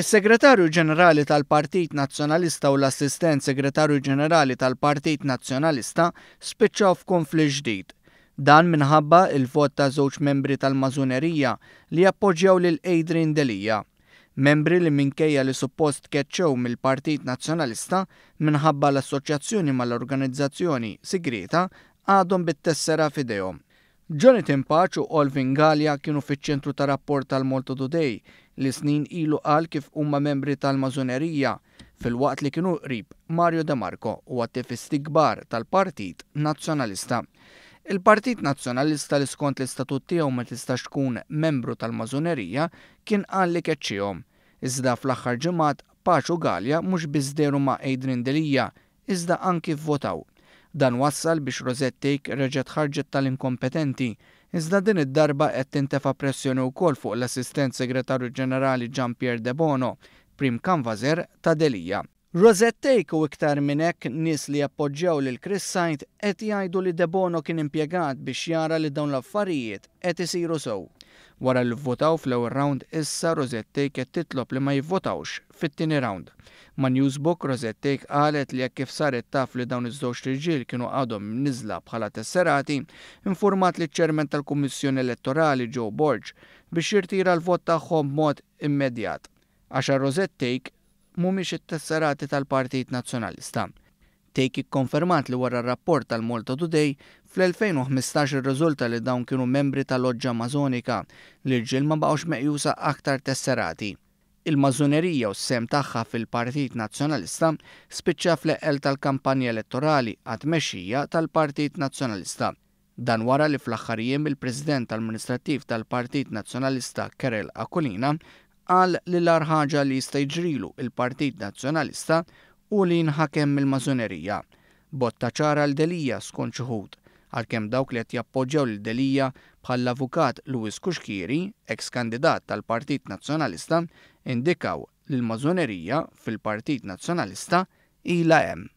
Is-Segretarju Ġenerali tal-Partit Nazzjonalista u l-Assistent Segretarju Ġenerali tal-Partit Nazzjonalista spiċċaw f'kunflitt ġdid. Dan minħabba il-vot ta' żewġ membri tal-Mażunerija li appoġġjaw lil Adrian Delia. Membri li minkejja li suppost tkeċċew mill-Partit Nazzjonalista minħabba l-assoċjazzjoni mal-organizzazzjoni sigrieta għadhom bit-tessera f'idejhom. Jonathan Pace u Olvin Galea kienu fiċ-ċentru ta' rapport tal-Malta Today li snin ilu qal kif huma membri tal-Mażunerija filwaqt li kienu qrib Mario De Marco u attivisti kbar tal-Partit Nazzjonalista. Il-Partit Nazzjonalista, li skont l-istatut tiegħu ma tistax tkun membru tal-Mażunerija, kien qal li keċċihom. Iżda fl-aħħar ġimgħat Pace u Galea mhux biss dehru ma' Adrian Delia, iżda anki vvotaw. Dan wassal biex Rosette Thake reġgħet ħarġet tal-inkompetenti, iżda din id-darba qed tintefa' pressjoni wkoll fuq l-Assistent Segretarju Ġenerali Jean Pierre Debono, prim canvasser ta' Delia. Rosette Thake u iktar minn hekk nies li jappoġġjaw lil Chris Said qed jgħidu li Debono kien impjegat biex jara li dawn l-affarijiet qed isiru sew. Wara li vvotaw fl-ewwel round, issa Rosette Thake qed titlob li ma jivvotawx fit-tieni round. Ma' Newsbook, Rosette Thake qalet li jekk kif saret taf li dawn iż-żewġt irġiel kienu għadhom mniżla bħala tesserati, informat liċ-Chairman tal-Kummissjoni Elettorali Joe Borg biex jirtira l-vot tagħhom b'mod immedjat. Għax Rosette Thake mhumiex it-tesserati tal-Partit Nazzjonalista. Thake ikkonfermat li wara r-rapport tal-Malta Today fl-2015 irriżulta li dawn kienu membri tal-Loġġa Mażonika, l-irġiel ma baqgħux meqjusa aktar tesserati. Il-mażunerija u s-sehem tagħha fil-Partit Nazzjonalista spiċċa fl-eqqel tal-kampanja elettorali għat-tmexxija tal-Partit Nazzjonalista. Dan wara li fl-aħħar jiem il-President Amministrattiv tal-Partit Nazzjonalista Karol Aquilina qal li l-agħar ħaġa li jista' jiġrilu il-Partit Nazzjonalista hu li jinħakem mill-mażunerija. Botta ċara lil Delia skont xi wħud, għalkemm dawk li qed jappoġġjaw lil Delia bħall-avukat Louis Cuschieri, ex-kandidat tal-Partit Nazzjonalista, indikaw li l-mażunerija fil-Partit Nazzjonalista ilha hemm.